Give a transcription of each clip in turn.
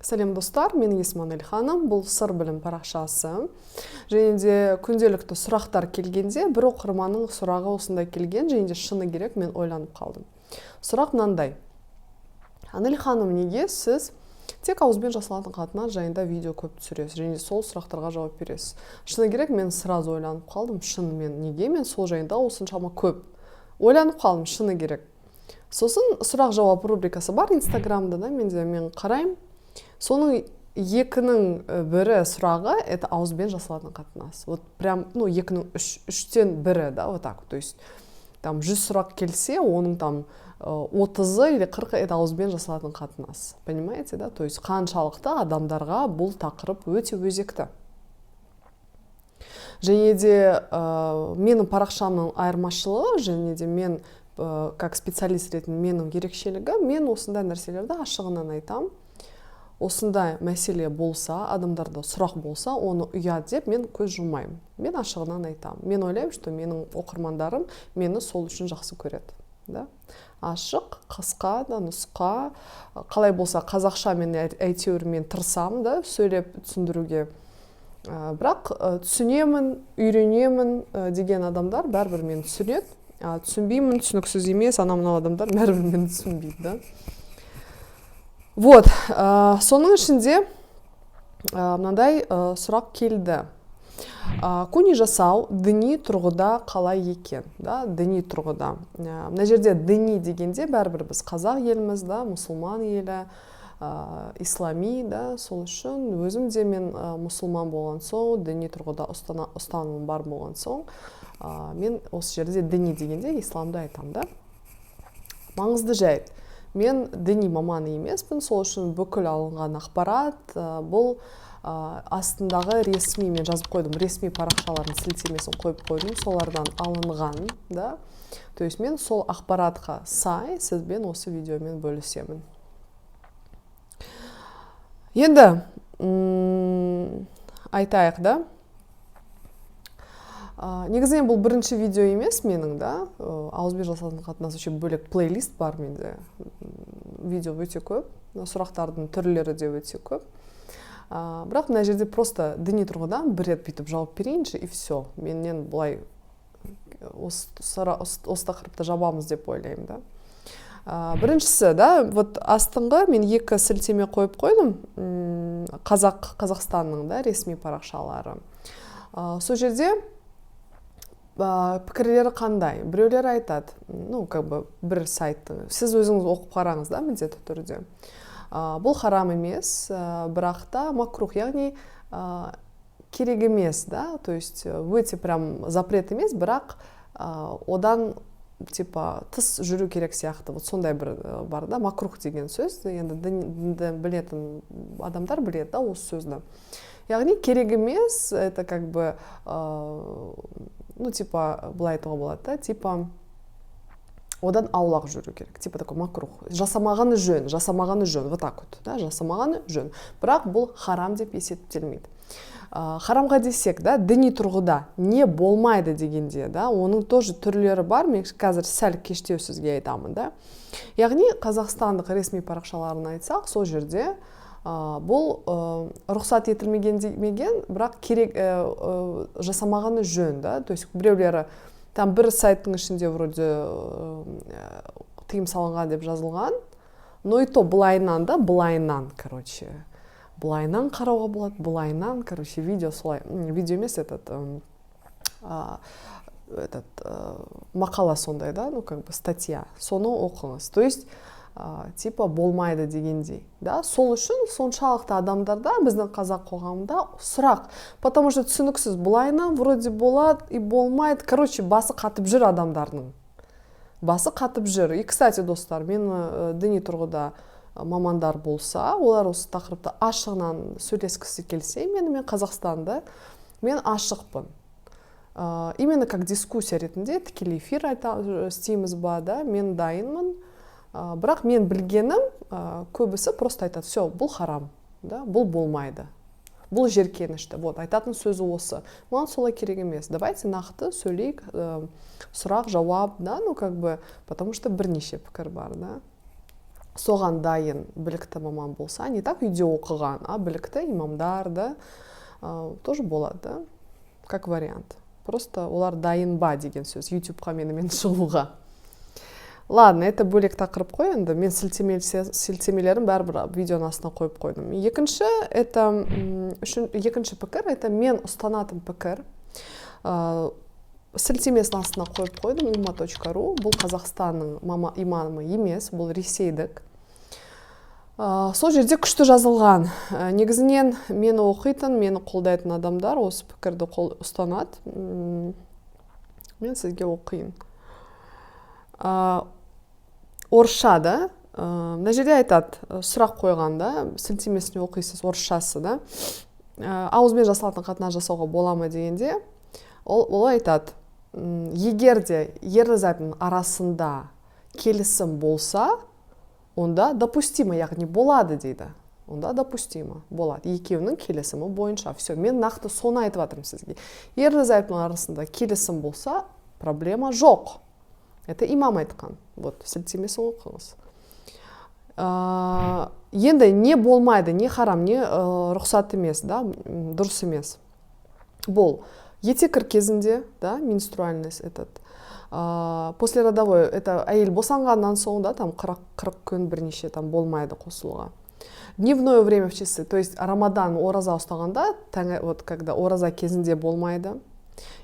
Сәлем, достар! Менің есімім Анель ханым, бұл «Сыр білім» парақшасы. Және де күнделікті сұрақтар келгенде, бір оқырманның сұрағы осындай келген. Және де, шыны керек, мен ойланып қалдым. Сұрақ мынандай: «Анель ханым, неге сіз тек ауызбен жасалатын қатынас жайында видео көп түсіресіз және сол сұрақтарға жауап бересіз?» Шыны керек, мен сразу ойланып қалдым. Шынымен, неге мен сол жайында осыншама көп ойланып қалдым, шыны керек. Сосын сұрақ жауап рубрикасы бар Инстаграмда да менде, мен қараймын. Соның екінің бірі сұрағы — это ауызбен жасалатын қатынас. Вот прям, ну, екінің үш, үштен бірі да, вот так. То есть там 100 сұрақ келсе, оның там 30-ы или 40-ы — это ауызбен жасалатын қатынас, понимаете, да? То есть қаншалықты адамдарға бұл тақырып өте өзекті. Және де менің парақшамның айырмашылығы және де мен как специалист ретінде менің ерекшелігі: мен осындай нәрселерді ашығынан айтамын. Осындай мәселе болса, адамдарда сұрақ болса, оны ұят деп мен көз жұммаймын, мен ашығынан айтамын. Мен ойлаймын, что менің оқырмандарым мені сол үшін жақсы көреді да. Ашық, қысқа да нұсқа, қалай болса, қазақша мен әйтеуір мен тырысамын да сөйлеп түсіндіруге. Бірақ түсінемін, үйренемін деген адамдар бәрібір мені түсінеді, а түсінбеймін, түсініксіз емес, анау мынау адамдар бәрібір мені түсінбейді да. Вот, соның ішінде мынандай сұрақ келді: куни жасау діни тұрғыда қалай екен да? Діни тұрғыда. Мына жерде діни дегенде, бәрібір біз қазақ еліміз да, мұсылман елі, ислами да. Сол үшін өзім де мен мұсылман болған соң, діни тұрғыда ұстанымым бар болған соң, мен осы жерде діни дегенде исламды айтамын да. Маңызды жайт: мен діни маман емеспін. Сол үшін бүкіл алынған ақпарат бұл астындағы ресми, мен жазып қойдым, ресми парақшалардың сілтемесін қойып қойдым, солардан алынған да. То есть мен сол ақпаратқа сай сізбен осы видеомен бөлісемін. Енді айтайық да. Негізінен бұл бірінші видео емес менің да. Ауызбен жасалатын қатынас вообще бөлек плейлист бар менде. Видео өте көп, сұрақтардың түрлері де өте көп. Бірақ мына жерде просто діни тұрғыдан бір рет бүйтіп жауап берейінші, и все, менен былай осы тақырыпты жабамыз деп ойлаймын да. Біріншісі да, вот астыңғы мен екі сілтеме қойып қойдым. Қазақстанның да ресми парақшалары. Сол жерде пікірлері қандай? Біреулер айтады, ну, как бы бір сайттың, сіз өзіңіз оқып қараңыз да міндетті түрде. Бұл харам емес, бірақ та макрух, яғни керек емес да. То есть өте прям запрет емес, бірақ одан типа тыс жүру керек сияқты. Вот сондай бір бар да, макрух деген сөз. Енді дінді білетін адамдар біледі да осы сөзді. Яғни керек емес, это как бы ну, типа былай айтуға болады да, типа одан аулақ жүру керек, типа такой макрух, жасамағаны жөн, жасамағаны жөн, вот так вот да, жасамағаны жөн. Бірақ бұл харам деп есептелмейді. Харамға десек да, діни тұрғыда не болмайды дегенде да, оның тоже түрлері бар, мен қазір сәл кештеу сізге айтамын да. Яғни қазақстандық ресми парақшаларын айтсақ, сол жерде бұл рұқсат етілмеген демеген, бірақ керек, жасамағаны жөн да. То есть біреулері там бір сайттың ішінде вроде тыйым салынған деп жазылған, но и то былайынан да, былайынан, короче, былайынан қарауға болады, былайынан. Короче, видео солай, видео емес, этот этот мақала сондай да, ну, как бы статья, соны оқыңыз. То есть типа болмайды дегендей да. Сол үшін соншалықты адамдарда, біздің қазақ қоғамында сұрақ, потому что түсініксіз: былайынан вроде болады и болмайды. Короче, басы қатып жүр, адамдардың басы қатып жүр. И, кстати, достар, мен діни тұрғыда мамандар болса, олар осы тақырыпты ашығынан сөйлескісі келсе менімен, Қазақстанда мен ашықпын. Именно как дискуссия ретінде тікелей эфир істейміз ба да, мен дайынмын. Бірақ мен білгенім, көбісі просто айтады: «Все, бұл харам да, бұл болмайды, бұл жеркенішті». Вот айтатын сөзі осы. Маған солай керек емес. Давайте нақты сөйлейік, сұрақ жауап да, ну, как бы, потому что бірнеше пікір бар да. Соған дайын білікті маман болса, не так үйде оқыған, а білікті имамдар да тоже болады да, как вариант. Просто олар дайын ба деген сөз ютубқа менімен шығуға. Ладно, это бөлек тақырып қой енді. Мен сілтемелерін бәрібір видеоның астына қойып қойдым. Екінші, это үшін, екінші пікір, это мен ұстанатын пікір. Сілтемесін астына қойып қойдым, umma.ru. Бұл Қазақстанның мама, имамы емес, бұл ресейдік. Сол жерде күшті жазылған. Негізінен мені оқитын, мені қолдайтын адамдар осы пікірді қол ұстанады. Мен сізге оқиын. Орысша да. Мына жерде айтады, сұрақ қойған да, сілтемесіне оқисыз, орысшасы да. Ауызбен жасалатын қатынас жасауға бола ма дегенде, ол айтады: егер де ерлі зайыптының арасында келісім болса, онда допустимо, яғни болады дейді. Онда допустимо болады екеуінің келісімі бойынша. Все, мен нақты соны айтып жатырмын сізге. Ерлі зайыптының арасында келісім болса, проблема жоқ. Это имам айтқан. Вот сілтемесін оқыңыз. Енді не болмайды, не харам, не рұқсат емес да, дұрыс емес: бұл етеккір кезінде да, менструальность этот, послеродовой, это әйел босанғаннан соң да, там 40 күн, бірнеше там болмайды қосылуға. Дневное время в часы, то есть рамадан, ораза ұстағанда, таң, вот когда ораза кезінде болмайды.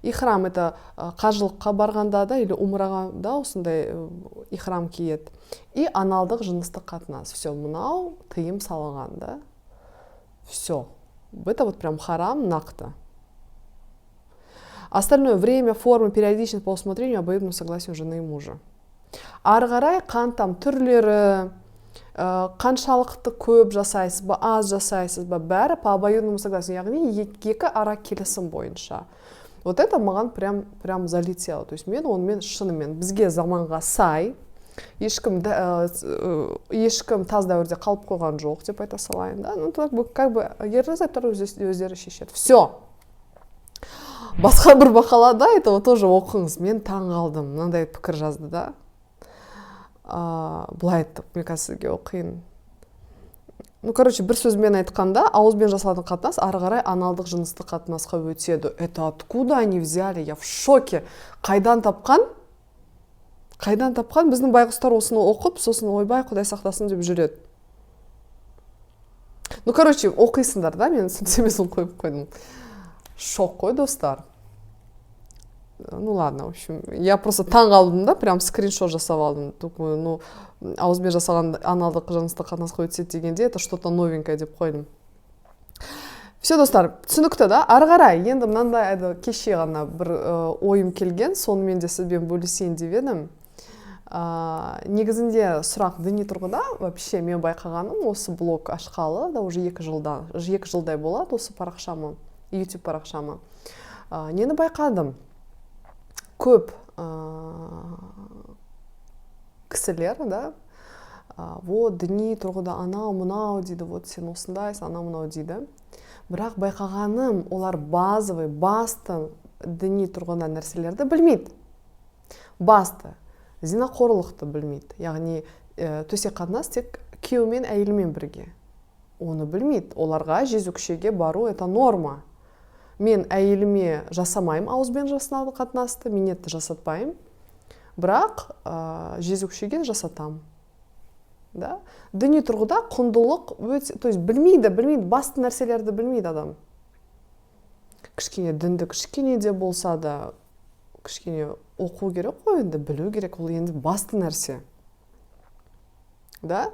Ихрам, это қажылыққа барғанда да или умраға да, осындай ихрам киеді. И аналдық жыныстық қатынас. Все, мынау тыйым салынған да. Все, это вот прям харам нақты. Остальное: время, форма, периодичность по усмотрению, обоюдному согласию жены и мужа. Ары қарай қан там түрлері, қаншалықты көп жасайсыз ба, аз жасайсыз ба, бәрі по обоюдному согласию, яғни екі ара келісім бойынша. Вот это маған прям залетело. То есть мен онымен шынымен бізге заманға сай, ешкім ешкім тас дәуірде қалып қойған жоқ деп айта салайын да. Ну, как бы ерлі зайыптар өздері шешеді. Все. Басқа бір мақалада, это тоже оқыңыз, мен таң қалдым, мынандай пікір жазды да. Былай айтты, мен қазір сізге оқиын. Ну, короче, бір сөзбен айтқанда, ауызбен жасалатын қатынас ары қарай аналдық жыныстық қатынасқа өтеді. Это откуда они взяли? Я в шоке. Қайдан тапқан, қайдан тапқан? Біздің байғұстар осыны оқып, сосын «Ойбай, құдай сақтасын» деп жүреді. Ну, короче, оқисыңдар да, мен сілтемесін қойып қойдым. Шок қой, достар. Ну ладно, в общем, я просто таң қалдым да, прям скриншот жасап алдым. Думаю, ну, ауызбен жасалған аналдық жыныстық қатынасқа өтеді дегенде, это что то новенькое деп қойдым. Все, достар, түсінікті да. Ары қарай енді мынандай, кеше ғана бір ойым келген, сонымен де сізбен бөлісейін деп едім. Негізінде сұрақ діни тұрғыда. Вообще мен байқағаным, осы блог ашқалы да уже 2 жылда, 2 жылдай болады осы парақшамы, YouTube парақшамы. Нені байқадым? Көп кісілер да, вот діни тұрғыда анау мынау дейді, вот сен осындайсың, анау мынау дейді. Бірақ байқағаным, олар базовый, басты діни тұрғыдан нәрселерді білмейді. Басты зинақорлықты білмейді, яғни төсек қатынас тек күйеумен, әйелімен бірге, оны білмейді. Оларға жезөкшеге бару — это норма. Мен әйеліме жасамаймын ауызбен жасалатын қатынасты, минетті жасатпаймын, бірақ жезөкшеге жасатамын да. Діни тұрғыда құндылық өте, то есть білмейді, білмейді, басты нәрселерді білмейді адам. Кішкене дінді, кішкене де болса да, кішкене оқу керек қой енді, білу керек. Ол енді басты нәрсе да.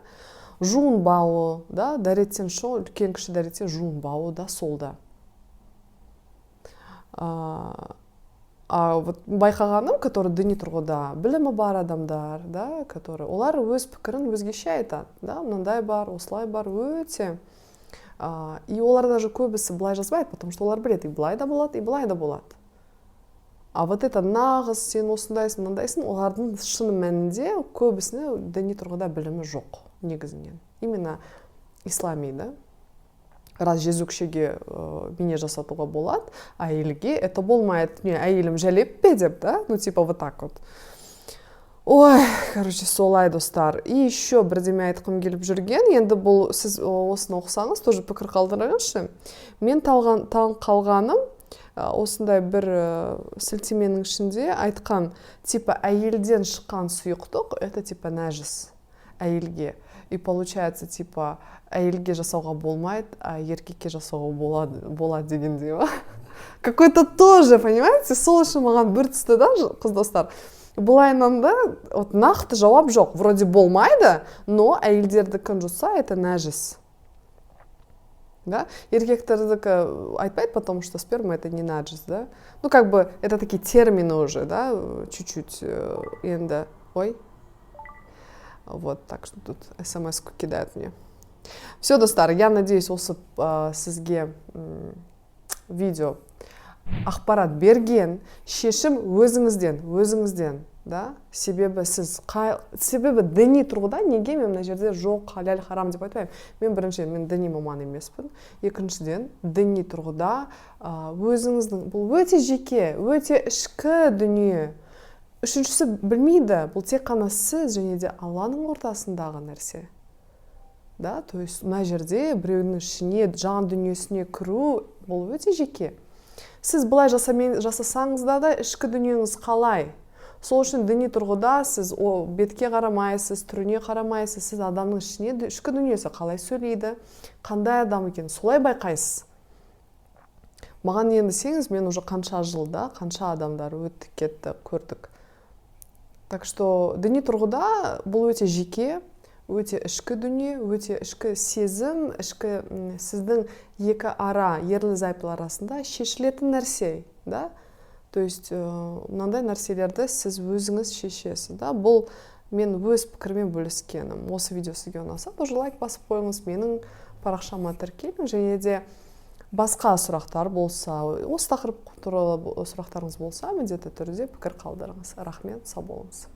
Жуынбауы да, дәреттен шығу, үлкен кіші дәретте жуынбауы да, сол да. А вот байқағаным, который діни тұрғыда білімі бар адамдар да, который олар өз пікірін өзгеше айтады да, мынандай бар, осылай бар өте. И олар даже көбісі былай жазбайды, потому что олар біледі, и былай да болады, и былай да болады. А вот это нағыз сен осындайсың, мынандайсың, олардың шын мәнінде көбісіне діни тұрғыда білімі жоқ негізінен, именно ислами да. Раз жезөкшеге мине жасатуға болады, әйелге это болмайды, не, әйелім жәлеп пе деп да, ну типа вот так вот. Ой, короче, солай, достар. И еще бірдеме айтқым келіп жүрген. Енді бұл, сіз осыны оқысаңыз, тоже пікір қалдырыңызшы. Мен таң қалғаным, осындай бір сілтеменің ішінде айтқан, типа, әйелден шыққан сұйықтық — это типа нәжіс әйелге. И получается, типа, әйелге жасауға болмайды, а еркекке жасауға болады дегендей ма, какой то тоже, понимаете? Сол үшін маған бір түсті да, қыз, достар. Былайынан да, вот, нақты жауап жоқ. Вроде болмайды, но әйелдердікін жұтса, это нәжіс да. Еркектердікі айтпайды, потому что сперма — это не нәжіс да. Ну, как бы, это такие термины уже да, чуть-чуть енді. Ой, вот так что тут смс кидают мне. Все, достар, я надеюсь, осы сізге видео ақпарат берген. Шешім өзіңізден, өзіңізден да. Себебі сіз қай, себебі діни тұрғыда неге мен мына жерде жоқ, халал, харам деп айтпаймын? Мен, біріншіден, мен діни маман емеспін. Екіншіден, діни тұрғыда өзіңіздің, бұл өте жеке, өте ішкі дүние. Үшіншісі, білмейді, бұл тек қана сіз және де Алланың ортасындағы нәрсе да. То есть мына жерде біреудің ішіне, жан дүниесіне кіру, бұл өте жеке. Сіз былай жасасаңыз да, ішкі дүниеңіз қалай? Сол үшін діни тұрғыда сіз о бетке қарамайсыз, түріне қарамайсыз. Сіз адамның ішіне, ішкі дүниесі қалай сөйлейді, қандай адам екенін солай байқайсыз. Маған енді сеніңіз, мен уже қанша жылда қанша адамдар өтті, кетті, көрдік. Так что діни тұрғыда бұл өте жеке, өте ішкі дүние, өте ішкі сезім, ішкі сіздің екі ара, ерлі зайыптылар арасында шешілетін нәрсе да. То есть мынандай нәрселерді сіз өзіңіз шешесіз да. Бұл мен өз пікіріммен бөліскенім. Осы видео сізге ұнаса, тоже лайк басып қойыңыз, менің парақшама тіркеліңіз және де басқа сұрақтар болса, осы тақырып туралы сұрақтарыңыз болса, міндетті түрде пікір қалдырыңыз. Рахмет, сау болыңыз.